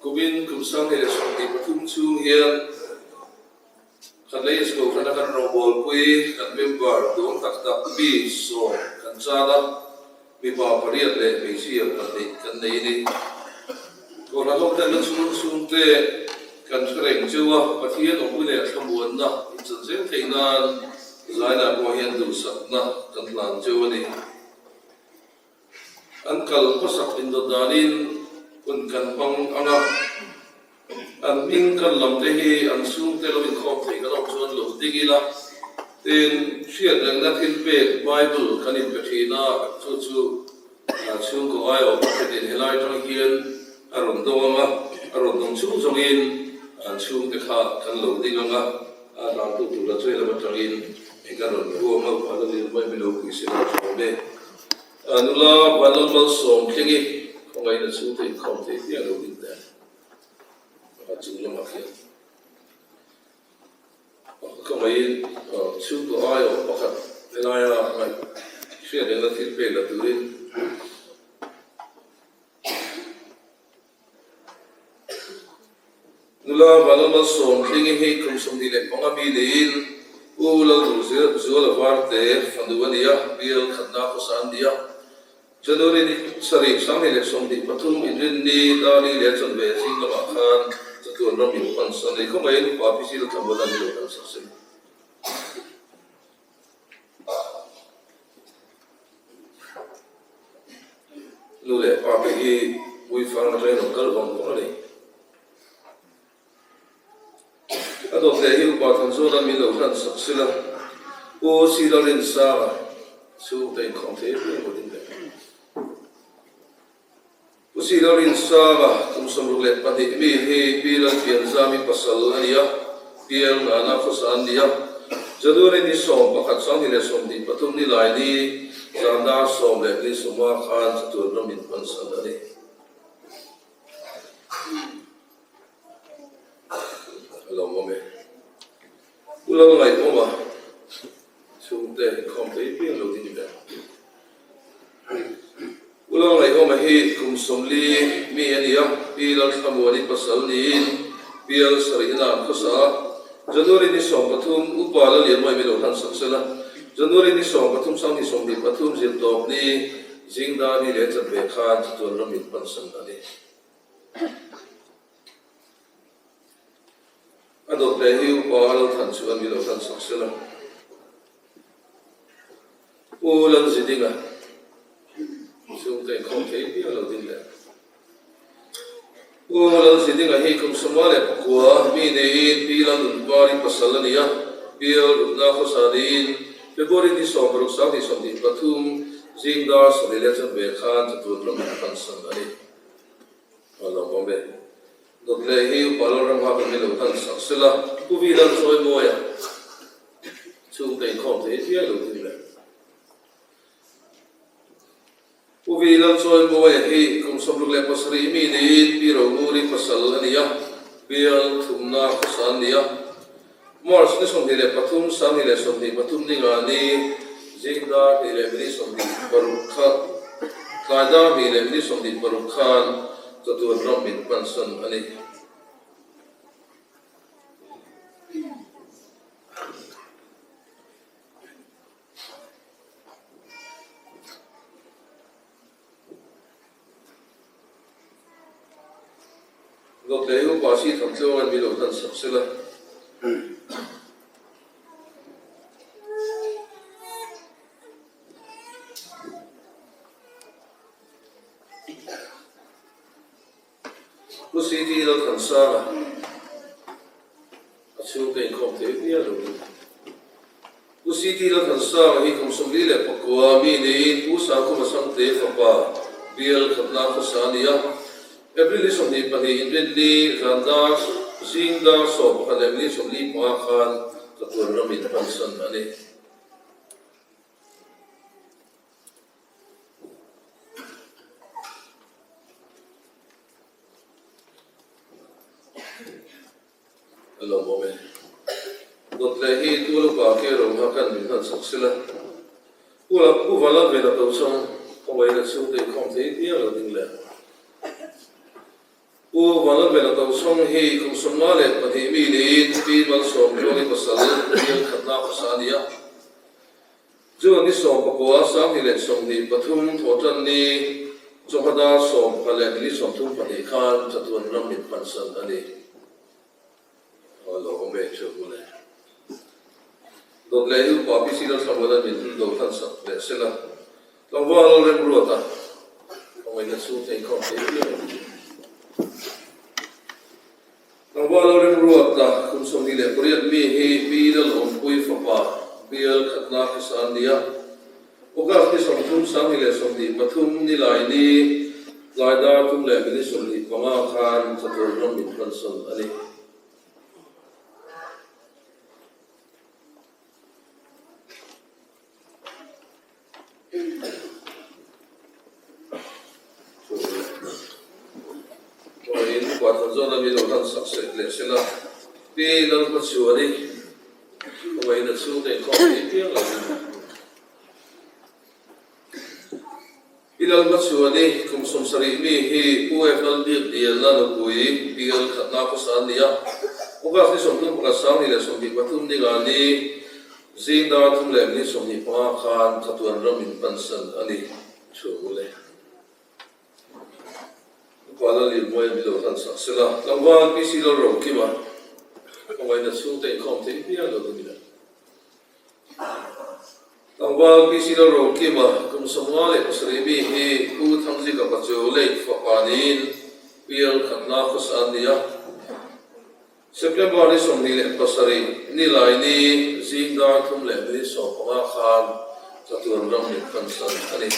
Kumin kum 2023 chhung hian kan lei inskohhrana kan rawngbawlpui kan member duang tak tak mi sawm kan chan a, mipa pariat leh hmeichhia pahnih kan nei a ni. Kohhran hoten na chhung chhungte kan hre reng cheu a, Pathian awmpui leh thlamuanna inchan zel theih nan zainah pawh hian duhsakna kan hlan cheu a ni. An kal hmasak indawt danin hun kan hmang ang a, an hming kan lam te hi an chhungte lo inkhawm thei kan awm chuan lo ding ila. Tin, hriat rengna thil pek Bible kan inpe thin a, chu chu chhungkaw aiawh pakhatin helai atang hian a rawn dawng ang a, a rawn dawng chung zawngin an chhungte kha kan lo ding ang a, a hlantu tura chu helam atangin eng ka rawn huam a, upah la lirmai mi lo pui se la tha awm e. Nula Vanlal Malsawm Tlingi khawngaihna chhungte inkhawm thei piang lo ding teh a chung lamah khian khawngaihin chhungkaw aiawh pakhat helaia ngaih hriat rengna thil pek la turin Nula Vanlal Malsawm Tlingi hi kum 25 mi niin U Lalduhzuala Varte fanu a ni a, bial khatna khawsa an ni a. January ni sarih 2023 inrinni Dali leh Chawnve zing lamah khan chatuan ram in pan san a ni. Khawngaihin upa PC Lalthambuan an ni lo kan sak sin. Nu leh pa te hi Puifang atangin rawn kal vang vang a ni. A dawt leh hi upa Thanzawna min lo hlan sak sila, Pu Silalrinsanga chhungte inkhawm thei viau ngawt in le. Pu Silalrinsanga kum 62 mi hi Pi Lalpianzami pasal a ni a, Pial Ngana khawsa an ni a. January ni 11 2023 ni lai ni zan dar sawm leh ni sawma khan chatuan ram in hmansan a ni. A lawmawm e. Pu Lalngaihawma chhungte inkhawm thei piang lo ding ber. Pu Lalngaihawma hi kum 40 mi a ni a, Pi Lalthlamuani pasal niin Pial sarihna an khawsa a. January ni 13 Upa Lalianmawii mi lo hlan sak sela, January ni 13 2023 zirtawp ni Zingda ni leh chanve khan chatuan ram in pansan a ni. A dawt leh hi upa a lo than chuan mi lo than sak sela. Pu Lalzidinga chhungte inkhawm thei piang lo ding leh. Pu Lalzidinga hi kum 59 mi neiin Pi Lalnunpari pasal a ni a, Bial rukna khawsa niin February ni 16 2023 zing dar sawmli leh chanve khan chatuan ram in pansan a ni. A lo awm e. Dawt leh hi upa Lalram ha kan ni lo hlan sak sela, Pu Vi Lalchawimawia chhungte inkhawm thei viau lo thil leh. Pu Vi Lalchawimawia hi kum 67 mi niin Pi Romuri pasal a ni a, bial thumna khawsa an ni a. March ni 23, 2023 ni nga ni zing dar hnih leh minute 26 kha tlai dar hnih leh minute 26 khan chatuan ram min pansan a ni. Dawt leh hi upa si tham tleu an mi lo hlan sak sela. Pu CT Lalthansanga a chhungte inkhawm thei viau lo ni. Pu CT Lalthansanga hi kum 49 mi niin Pu Sangkhuma Sangte fapa bial khatna khawsa a ni a. April ni 22 inrinni zan dar zing dar 11 leh minute 45 khan chatuan ram in pansan a ni. A lawmawm e. Dawt leh hi tu lupa ke ro kha kan min hlan sak sela. Pu la pu Vanlal ve la to chang khawngaih la chhungte inkhawm thei piang lo ding leh. Pu Vanlalvela Tochhawng hi kum 52 mi niin Pi Malsawmtluangi pasal bial khatna hmasa a ni a. June ni 19 2023 thawhtan ni chawhma dar sawm leh minute 32 khan chatuan ram min pansan a ni. A lo awm e theuh mawle. Dawt leh hi upa PC Lalthlamuana min do hlan sak leh sel a. Tlangval remruat a ngaihna chhung thei khawm thei viau a ni. Tlangval remruat a kum 28 mi hi Pi Lalawmpui fapa bial khatna hmasa an ni a. August ni 30 2023 nilai ni tlai dar 3 leh minute 25 khan chatuan ram min hmansawn a ni. Chuanin Kuathan zawn a mi lo hlan sak seh leh sel a, Pi Lalhmachhuani kawngaiin a chhungte inkhawm thei piang lo in. Pi Lalhmachhuani kum 70 mi hi Pu F Lalbiakliana nupui bial khatna khawsa an ni a, August ni 31 2023 ni nga ni Zing dar 3 leh minute 25 khan chatuan ram in pansan a ni chhuak ule. Upa Lallianmawia min lo hlan sak sela, tlangval PC Lalrokima khawngaihna chhungte inkhawm thei piang lo ni mila. Tlangval PC Lalrokima kum 57 mi hi Pu Thangzika Pachu late fapa niin pial khatna khawsa an ni a. September ni 27 nilai ni zing dar 3 leh minute 15 khan chatuan ram min pansan a ni.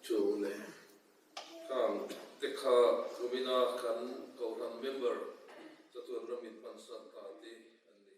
Chu le khang te kha kumina kan Kohhran member chatuan ramin pansan ta te an ni.